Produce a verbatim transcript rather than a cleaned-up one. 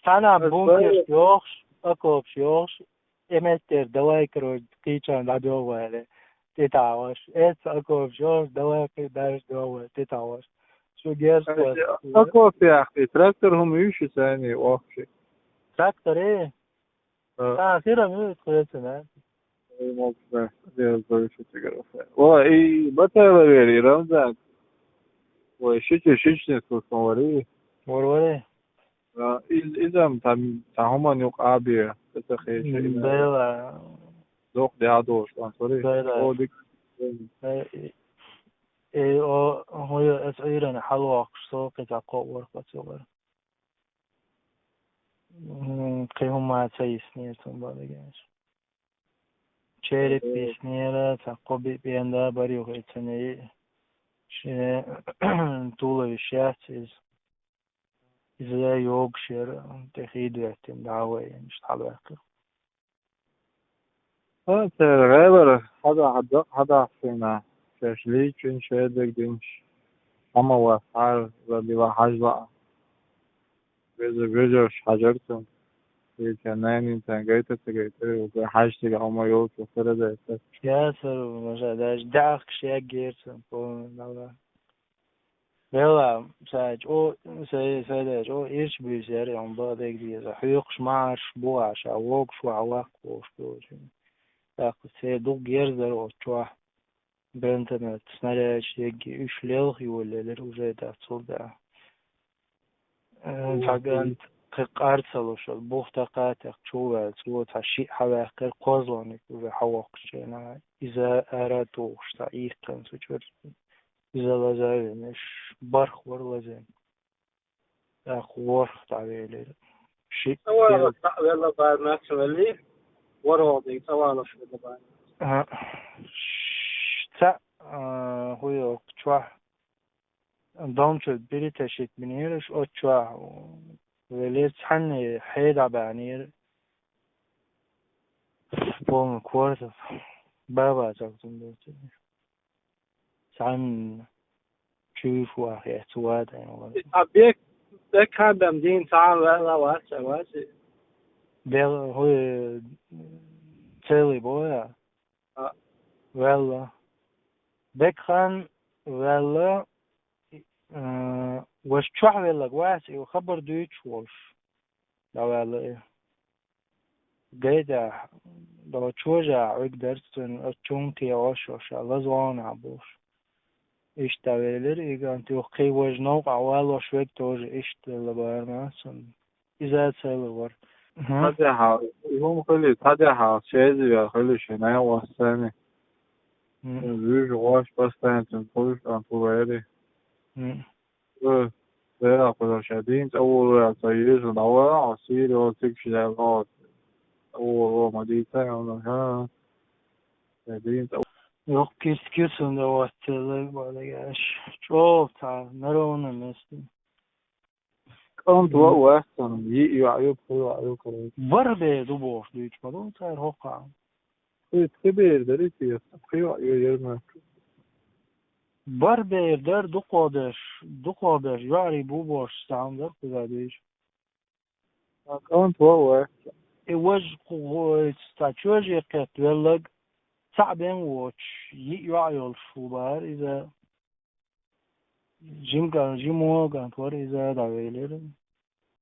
Хьанна бункерш йохуш, окопаш йохуш, и меттера давай, короче, кхийчарна дӀадогӀу аьлла, тӀетаӀош. Эцца окопаш йохуш, давай кхин дӀа догӀу аьлла, тӀетаӀош. Шу герз кхоьссина. Окоп яхкий, трактор хӀума юй шуьца, охкий? Трактор, э? А. А, хира муьйца кхоьссина, а? Ой, молча, я сдаю фотографию. О, и Батайло вери, и Рамзан. Ой, шичи, шични слушал, вари. Вар, вари. А, из, изам там, там хӀуман юкъа аби, это хейши. М, бела. Дох дядош, там, сори. Бела. О, дик. Э, э, о, хӀума, эс Ӏуьйранна хьалавоккхуш, со кхин цхьа кхоъ вара кхоъ ца вара. М, кхин хӀума ца йиснера цунна бадагаш. Череп йиснера, цхьа кхо биъ бен да бара юха и цунна и. Шен туловище яц иза. Иза йогуш яра, тӀе хий доьттина, дӀа а вайна, иштта хьалаваьккхира. Ха, церан гӀелара хьадахьа дакъа хьадахьа шайна, шаьш лийчина, шадерг динчу, хьама вац хьара, за дила хьажа лаа. Веза вежарш хьажар цунна. Вецан нанин цан гайта ца гайтара, вай хьажа цига хьама йолчу хара дайта. Я, сара, маша, даже дӀахкаш яггера цунна, полный, давай. Вела, сай чӀо, сай, сай дай чӀо, ирча буьйса яра, я бакъдерг деза. Хьоькхуш ма Ӏаш, бу Ӏаш, а вогуш ваха ваккха волуш долчу. ТӀаккха церан дукха герз дара оцу чохь. Гранатомет, снарядаш егги, уьш лелха йолаелира уже дацул да. Э, цхьа гант кхин къар ца луш, бух такха а текха чу ваьлла, цо цхьа шиъ хьаваьккхира, кхозлагӀниг уже хьавоккхучу хенахь, иза ара а тухуш, цхьа ийккхина цу чуьра. Иза лазавина, уьш барх вара лазийна. ТӀаккха ворхӀ дӀавелира. Шиъ ЦӀа валаш дӀавелла бара маьцна велли, ворхӀалгӀа дийна цӀа валаш велла бара. А, ш-, цхьаъ, а, хӀу йоккху чохь, дом чу перетащить бинера, ш-, оцу чохь велира, цхьанне хье дӀабаьхьнера. Полный кортов. Баба цӀа хӀума доцург. Цхьанна чуьйш вахь яц вада. Иза бек, бек хьан бен дийна цхьа а ваьлла вац, вац и? Бел, хӀу, целый бо я? А. Ваьлла. Бек хан ваьлла, э, ваша чохь веллаг вац, и хабар дуьйцуш волуш. ДӀаваьлла и. Гайдехь, до чожа Ӏуьг дара цуьнан, оцу чунга кхиош, ша лаза вогӀу нах бохуш. Иштта велира, и гант юха кхин важа новкъахь валош верг тоже иштта велла бара ма цунна. Иза а цайла вара. Мгм. Цхьадехьа, и хӀума хили, цхьадехьа, шеза вел хили шен, айхьа вассани. Мгм. Вуьжа гӀош постоянно цуьнан пулш, а, пулари. Мгм. Э, дера кхуза ша дийна цӀа волу ваьлла ца йижа, дӀаваьлла, хьо сийра йолу цига ши даьлла, дӀаволу ма дийца, хьуна, ха. Ша дийна цӀа. Йоккхийст кисун да ваццалла, бадагаш. ЧӀогӀа цхьа, наровно место. КӀант ваъ вац цунна, йиъ йоӀ ю, пхи йоӀ ю, короче. БархӀ бер ду бохуш дуьйцуш ма ду цара хӀокхахь. Кхин, кхин бер дарий те, пхи йоӀ ю, яра ма. БархӀ бер дара, дукхо берш, дукхо берш, йоӀарий бу бохуш, цхьа хӀума дара кхуза дуьйцуш. КӀант ваъ вац. И важа кху-, цхьа чожа кхетта веллаг, цхьаъ бен воцуш, йиъ йоӀ йолуш ву бахара иза. Жима кӀант, жима кӀант вара иза, дӀавелира.